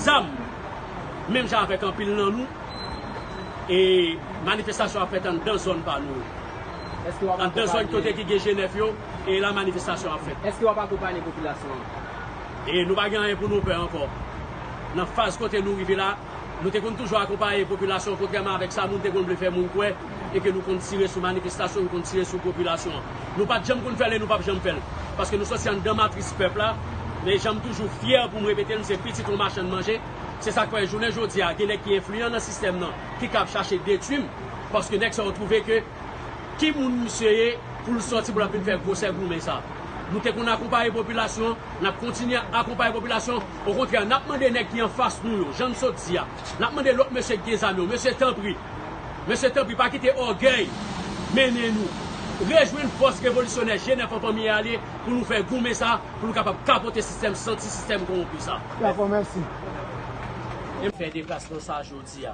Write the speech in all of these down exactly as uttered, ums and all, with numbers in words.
zam, menm jan avèk anpil nan nou. E manifestasyon ap fèt anndan zòn pa nou yo. Anndan zòn kote ki gen G nèf yo, e la manifestasyon ap fèt. Èske w ap akonpaye popilasyon an? E nou pa gen anyen pou nou pè ankò. Nan faz kote nou rive la, nou te konn toujou akonpaye popilasyon, kontrèman avèk sa moun te konn vle fè moun kwè, e ke nou konn tire sou manifestasyon, nou konn tire sou popilasyon an. Nou pa t janm konn fè l e nou p ap janm fè l. Paske nou sòti anndan matris pèp la, men jan m toujou fyè pou m repete l, m se pitit yon machann manje. Se sa k fè jounen jodi a, gen nèg ki enfliyan nan sistèm nan, ki kab chache detwi m, paske nèg sa yo twouve ke ki moun misye ye pou l sòti pou l ap vin fè gwosè goumen sa. Nou te konn akonpaye popilasyon, n ap kontinye akonpaye popilasyon. Okontrè, n ap mande nèg ki anfas nou yo, jan n sot di a, n ap mande lòt mesye ki gen zam yo, mesye tanpri, mesye tanpri, pa kite ògèy mennen nou. Rejwenn fòs revolisyonè G nèf an fanmi e alye pou nou fè goumen sa, pou nou kapab kapote sistèm santi, sistèm kowonpi sa. Dakò, mèsi. E fè deplasman sa jodi a.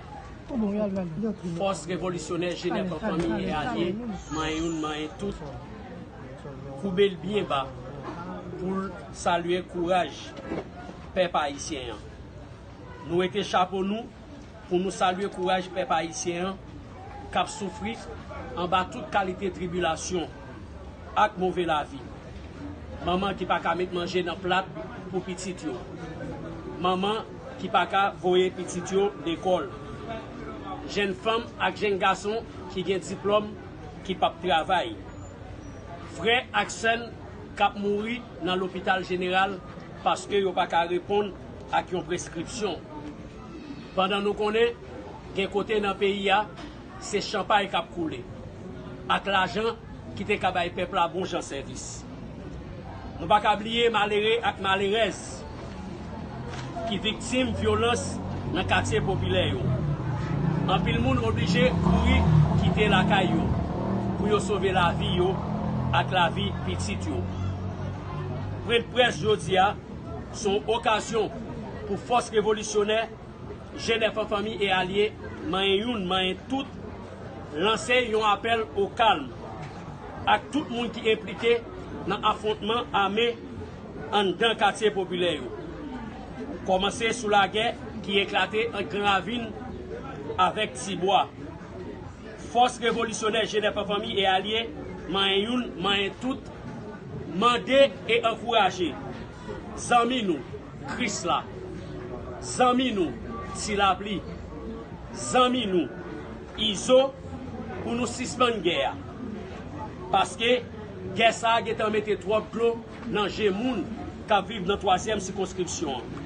Fòs revolisyonè G nèf an fanmi e alye, manyen youn, manyen tout, koube l byen ba pou l salye kouraj pèp ayisyen an. Nou wete chapo nou pou nou salye kouraj pèp ayisyen an k ap soufri anba tout kalite tribilasyon ak move lavi. Manman ki pa ka met manje nan plat pou pitit yo. Manman ki pa ka voye pitit yo lekòl. Jèn fanm ak jèn gason ki gen diplòm ki p ap travay. Frè ak sè n k ap mouri nan lopital jeneral paske yo pa ka reponn ak yon preskripsyon. Pandan nou konnen gen kote nan peyi a, se chanpay k ap koule, ak lajan ki te ka bay pèp la bon jan sèvis. Nou pa ka bliye malere ak malerèz ki viktim vyolans nan katye popilè yo. Anpil moun oblije kouri kite lakay yo pou yo sove lavi yo ak lavi pitit yo. Pòtoprens jodi a se yon okazyon pou fòs revolisyonè G nèf an fanmi e alye, manyen youn, manyen tout, lanse yon apèl o kalm ak tout moun ki enplike nan afwontman ame anndan katye popilè yo. Kòmanse sou lagè ki eklate ant Gran Ravin avèk Tibwa. Fòs revolisyonè G nèf an fanmi e alye, manyen youn, manyen tout, mande e ankouraje zanmi nou, Krisla, zanmi nou, Ti Lapli, zanmi nou, Izo, pou nou sispann gè a. Paske gè sa a gentan mete twòp dlo nan je moun k ap viv nan twazyèm sikonskripsyon an.